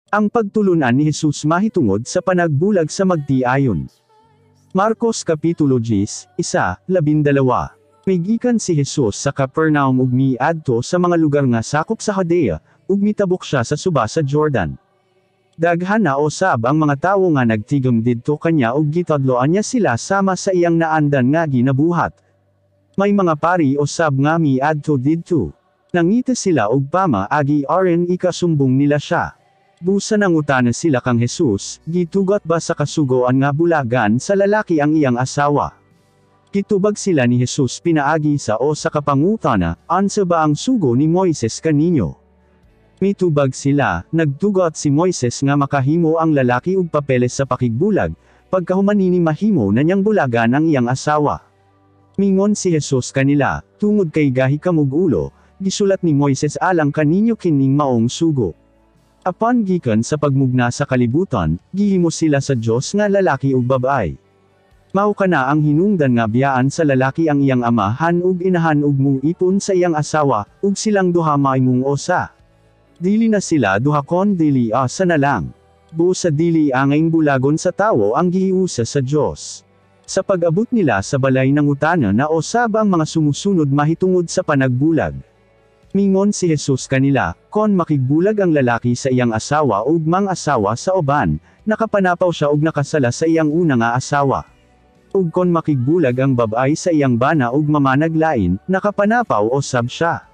Ang pagtulunan ni Jesus mahitungod sa panagbulag sa magtiayon. Marcos Kapitulo 10, 1, 12. Migikan si Jesus sa Capernaum ug miadto sa mga lugar nga sakop sa Judea, ug mitabok siya sa suba sa Jordan. Daghan na usab ang mga tawo nga nagtigom didto kanya ug gitadloan niya sila sama sa iyang naandan nga ginabuhat. May mga pari usab nga miadto didto. Nangita sila og pamaagi aron ikasumbong nila siya. Busa nangutana sila kang Jesus, "Gitugot ba sa kasugoan nga bulagan sa lalaki ang iyang asawa?" Gitubag sila ni Jesus pinaagi sa usa ka pangutana, "Unsa ba ang sugo ni Moises kaninyo?" Mitubag sila, "Nagtugot si Moises nga makahimo ang lalaki og papeles sa pakigbulag, pagkahuman nini mahimo na niyang bulagan ang iyang asawa." Mingon si Jesus kanila, "Tungod kay gahi kamog ulo, gisulat ni Moises alang kaninyo kining maong sugo. Apan gikan sa pagmugna sa kalibutan, gihimo sila sa Dios nga lalaki ug babae. Mao kana ang hinungdan nga biyaan sa lalaki ang iyang amahan ug inahan ug muipon sa iyang asawa, ug silang duha mahimong usa. Dili na sila duha kon dili usa na lang. Busa dili angayng bulagon sa tawo ang gihiusa sa Dios." Sa pag-abot nila sa balay, nangutana na usab ang mga sumusunod mahitungod sa panagbulag. Mingon si Jesus kanila, "Kon makigbulag ang lalaki sa iyang asawa ug mang-asawa sa uban, nakapanapaw siya ug nakasala sa iyang una nga asawa. Ug kon makigbulag ang babay sa iyang bana ug mamanag lain, nakapanapaw usab siya."